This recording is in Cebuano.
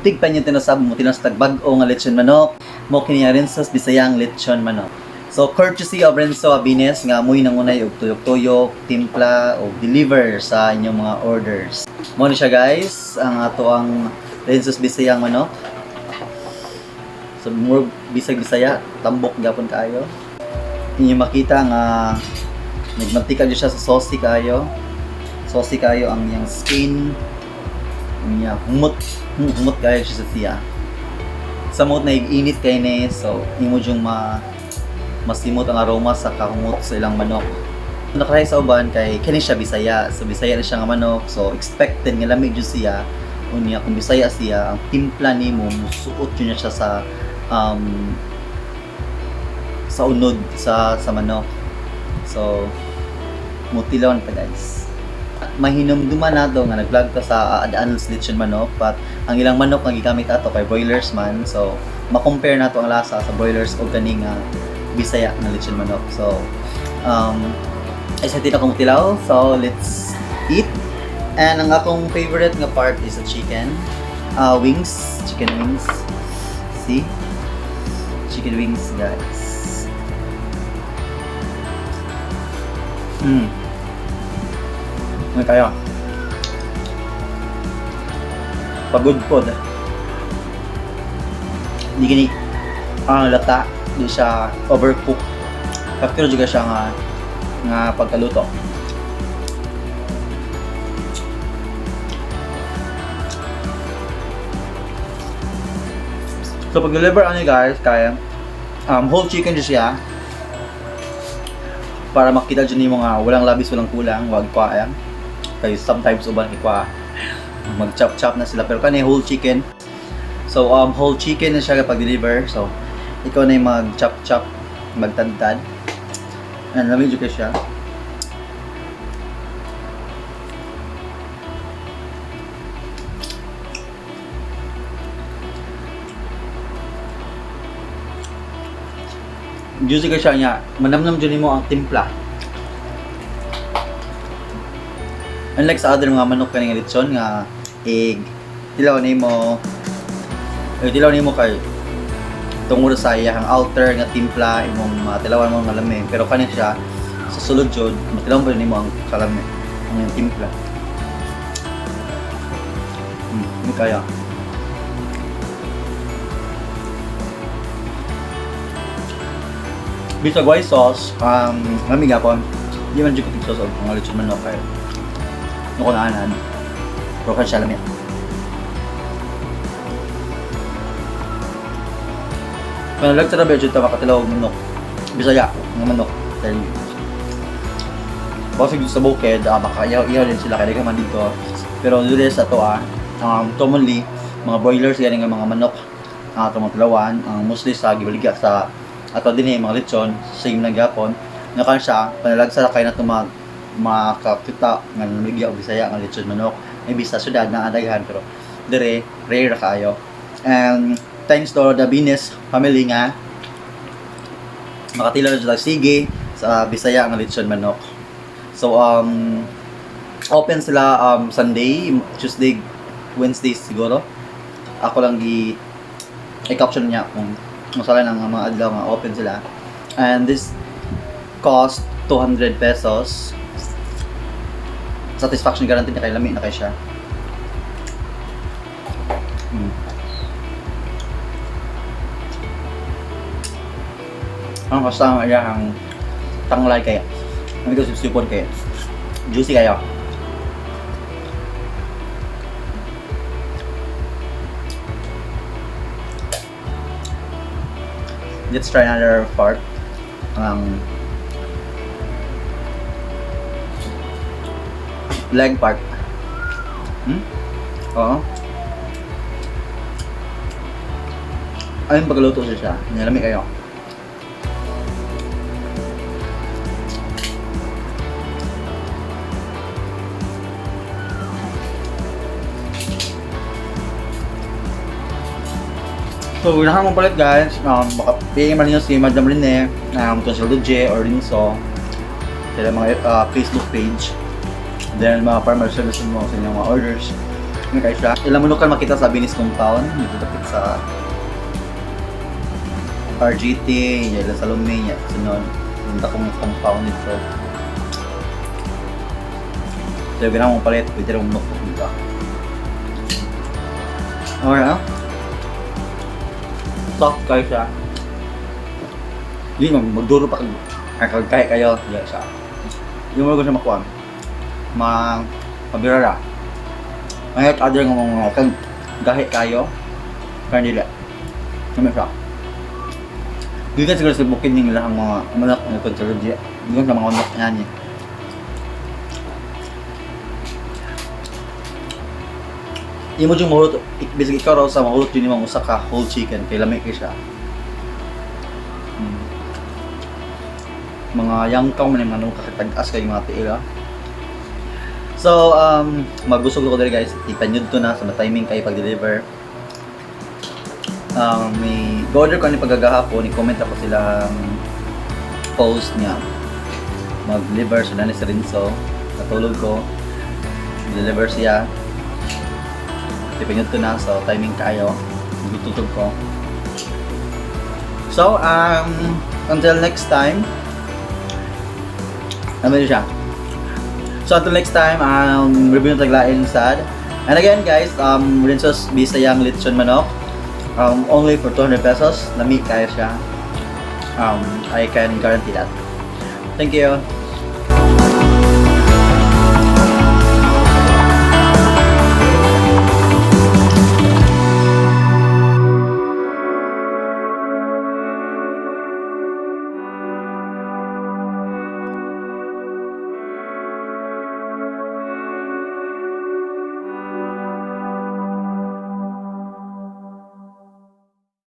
Tig pa niyo tinasab mo tinas tagbag-o nga lechon manok. Mo kini nga Renzo's Bisayang lechon manok. So courtesy of Renzo Abines nga amoy nangunay og tuyok-tuyok, timpla o deliver sa inyong mga orders. Mo ni siya, guys, ang ato ang Renzo's Bisayang manok. So more bisag Bisaya, tambok gyapon kaayo. Inyo makita nga nagmantika jud siya sa saucy kaayo. Saucy kaayo ang iyang skin. Niya humot humot kaayo siya sa siya. Samot na init kay ni, so imo jung ma masimot ang aroma sa kahumot sa ilang manok. Nakatry sa uban kay kini siya Bisaya. So Bisaya na siya nga manok. So expected nga lami jud siya. Unya kung Bisaya siya, ang timpla nimo musuot jud niya siya sa unod sa manok. So mutilaw na ta, guys. Mahinumduman nato nga nag-vlog ta sa Adaan Lechon Manok, but ang ilang manok nga gigamit ato kay broilers man, so ma-compare nato ang lasa sa broilers og kani nga Bisaya nga lechon manok. So excited ako mutilaw, so let's eat. And ang akong favorite nga part is the chicken wings, chicken wings. See? Chicken wings, guys. Ano kayo? Pagod po. Hindi gani ang lata, di siya overcook. Sakto juga siya nga pagkaluto. So pag deliver ano, guys, kaya whole chicken jud siya para makita jud nimo nga walang labis, walang kulang, wag kwa kay sometimes uban ikwa mag chop chop na sila, pero kani whole chicken. So whole chicken na siya kapag deliver, so ikaw na yung mag chop chop, magtadtad, and lami jud kay siya. Juicy kay siya niya, manamnam jud nimo ang timpla. Unlike sa other mga manok kaning litson nga egg, tilaw nimo eh, tilaw nimo kay tungod sa iyang outer nga timpla imong tilawan mo nga lami, pero kani siya sa sulod jud matilaw pa nimo ang kalami, ang iyang timpla. Hindi kaya. Bisag white sauce, lami gapon. Di man jud ko sauce og mga lechon manok kay no ko naanan. Pero kan siya lami. Pero like sa jud ta makatilaw og manok. Bisaya nga manok. Dahil basig sa bukid, baka ihaw din sila kay man dito. Pero dito sa to commonly mga broilers gani nga mga manok ang atong mga tilawan, ang mostly sa gibaligya sa ato din eh, mga lechon, same na gyapon. Nga kan siya panalagsa ra kay nato mag makakita nga namaligya og Bisaya nga lechon manok. Maybe sa syudad na daghan, pero dire rare ra kaayo. And thanks to the Bines family nga makatilaw na sila sige sa Bisaya nga lechon manok. So open sila Sunday, Tuesday, Wednesday siguro. Ako lang gi i-caption niya kung masala ng mga adlaw nga open sila. And this cost 200 pesos. Satisfaction guarantee na kay lami na kay siya. Ang kasama iyang tanglay kaya. Ang ito sipon kaya. Juicy kayo. Let's try another part. Ang leg part. Oo. Ayun, pagluto siya siya. Nilami kayo. So, unahan mo palit, guys, baka PM man ninyo si Madam Rene, Consul J or Rinso, sila mga Facebook page. Then, mga farmer service mo sa inyong mga orders. Ano kayo siya? Ilang manukan makita sa Binis Compound. Dito dapit sa RGT, niya sa Salome, niya sunod. Punta kong compound dito. So, ganahan mong palit, pwede rin mong dito. Okay, ah? Soft kayo siya. Hindi, magduro pa kayo. Ay, kagkaya kayo. Diyan siya. Yung mga gusto makuha. Mabirara. Ngayon, other nga mga kag gahi kayo. Pero dili. Kami siya. Dito siguro sa bukid ning ilang mga manok nga kontrolye. Dito sa mga manok yan eh. Imo jung mahurot, bisag ikaw raw sa mahurot yun imong usa ka whole chicken kay lami kay siya. Mga yangkaw man yung manok kakatag-as kay mga tiil ah. So, magbusog ko diri, guys. Ipanyud to na sa timing kay pag-deliver. May go-order ko ni pagagahapon, ni-comment ako silang post niya. Mag-deliver siya na ni si Rinso. Natulog ko. Deliver siya. Ipanyud to na, so timing kayo. Gututog ko. So, until next time, ano siya? So until next time, review ng taglain sad. And again, guys, Rinso's Bisayang Litson Manok, only for 200 pesos. Lami kaya siya. I can guarantee that. Thank you.